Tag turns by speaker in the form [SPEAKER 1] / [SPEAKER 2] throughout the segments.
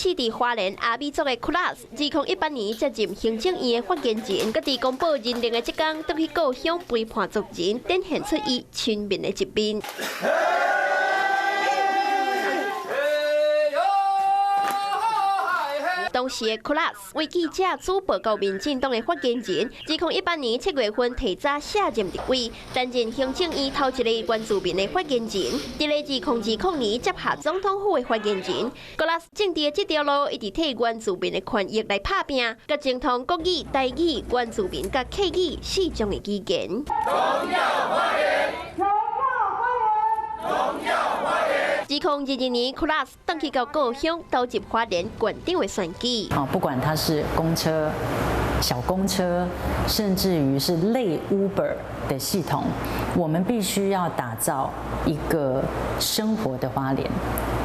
[SPEAKER 1] 世佇花蓮阿美族的庫拉斯，2018年接任行政院的發言人，閣佇公布任命的這工，轉去故鄉陪伴族人，展現出伊親民的一面。當時的庫拉斯為記者主報告民進黨的發言人，2018年7月份提早卸任立委，擔任行政院頭一个原住民的發言人。佇咧2020年接下總統府的發言人。庫拉斯政治的這條路，一直替原住民的權益來拍拚，佮精通國語、台語、原住民佮客語四種的語言。
[SPEAKER 2] 榮耀花蓮，榮耀花蓮，榮耀花蓮。
[SPEAKER 1] 2022年，庫拉斯轉去到故鄉，投入花蓮縣長的選舉。
[SPEAKER 3] 啊，不管他是公車、小公車，甚至於是類 Uber 的系統，我們必須要打造一個生活的花蓮，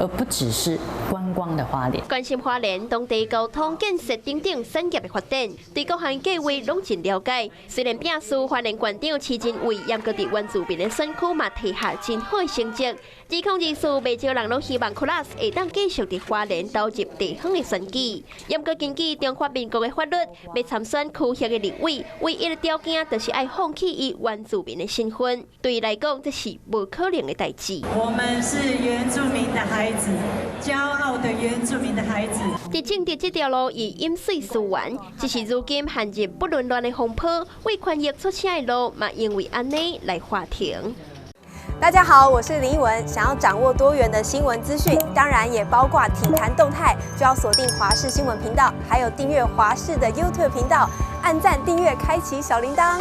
[SPEAKER 3] 而不只是觀光的花蓮。
[SPEAKER 1] 關心花蓮當地交通建設等等產業的發展，對各項計劃攏真了解。雖然摒輸花蓮縣長徐仁偉，猶閣佇原住民的選區嘛提下真好的成績。2024，袂少人攏希望庫拉斯會當繼續佇花蓮投入地方的選舉。猶閣根據中華民國的法律，欲參選區域的立委，唯一的條件就是愛放棄伊原住民的身份。對伊來講，這是無可能的代誌。
[SPEAKER 4] 我們是原住民的孩子，驕傲的原住民的孩子。
[SPEAKER 1] 佇政治這條路，伊飲水思源，只是如今陷入不倫亂的風波，為權益出聲的路嘛，因為按呢來劃停。
[SPEAKER 5] 大家好，我是林奕文。想要掌握多元的新聞資訊，當然也包括體壇動態，就要鎖定華視新聞頻道，還有訂閱華視的 YouTube 頻道，按讚、訂閱、開啟小鈴鐺。